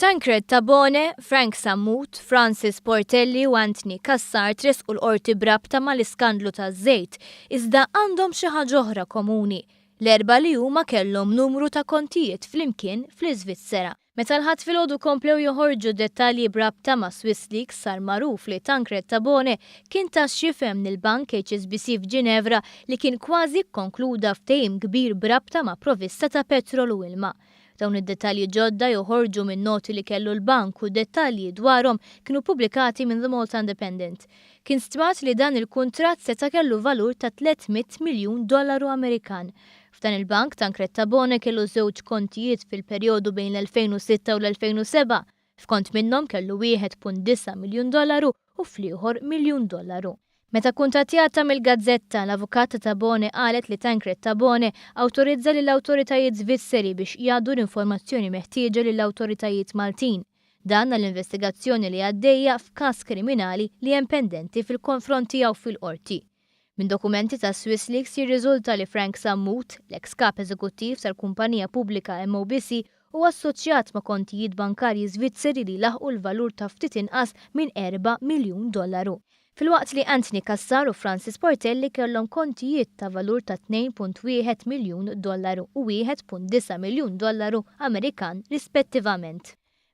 Tancred Tabone, Frank Sammut, Francis Portelli u Anthony Cassar tressqu l-Qorti b'rabta mal-iskandlu taż-żejt, iżda għandhom xi ħaġa oħra komuni. L-erbgħa li huma kellhom numru ta' kontijiet flimkien fl-Iżvizzera. Meta l-Ħadd filgħodu komplew joħorġu dettalji b'rabta ma' Swiss Leaks sar magħruf li Tancred Tabone kien ta x'jifhem lill-bank HSBC f'Ġinevra li kien kważi kkonkluda ftehim kbir b'rabta ma' provista ta' petrol u ilma. Dawn id-dettalji ġodda joħorġu minn noti li kellu l-bank u dettalji dwarhom kienu ppubblikati minn The Malta Independent. Kien stmat li dan il-kuntratt seta' kellu valur ta' 300 miljun dollaru Amerikan. F'dan il-bank, Tancred Tabone kellu żewġ kontijiet fil-perjodu bejn l-2006 u l-2007. F'kont minnhom kellu 1.9 miljun dollaru u fl-ieħor miljun dollaru. Meta kkuntattjata mill-gazzetta, l-avukat ta' Tabone qalet li Tancred Tabone awtorizza lill-awtoritajiet Żvizzeri biex jgħaddu l-informazzjoni meħtieġa lill-awtoritajiet Maltin. Dan għall-investigazzjoni li għaddejja f'każ kriminali li hemm pendenti fil-konfront tiegħu fil-Qorti. Minn dokumenti ta' SwissLeaks jirriżulta li Frank Sammut, l-eks kap eżekuttiv tal-kumpanija pubblika MOBC, huwa assoċjat ma' kontijiet bankarji Svizzeri li jlaħħqu l-valur ta' ftit inqas minn 4 miljun dollaru. Filwaqt li Anthony Cassar u Francis Portelli kellhom kontijiet ta' valur ta' 2.1 miljun dollaru u 1.9 miljun dollaru Amerikan rispettivament.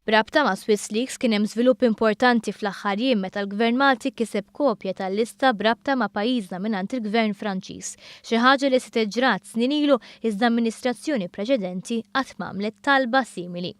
B'rabta ma' Swiss Leaks kien hemm żvilupp importanti fl-aħħar jiem meta l-Gvern Malti kiseb kopja tal-lista b'rabta ma' pajjiżna mingħand il-Gvern Franċiż. Xi ħaġa li setgħet ġrat snin ilu iżda amministrazzjoni preċedenti qatt m'għamlet talba simili.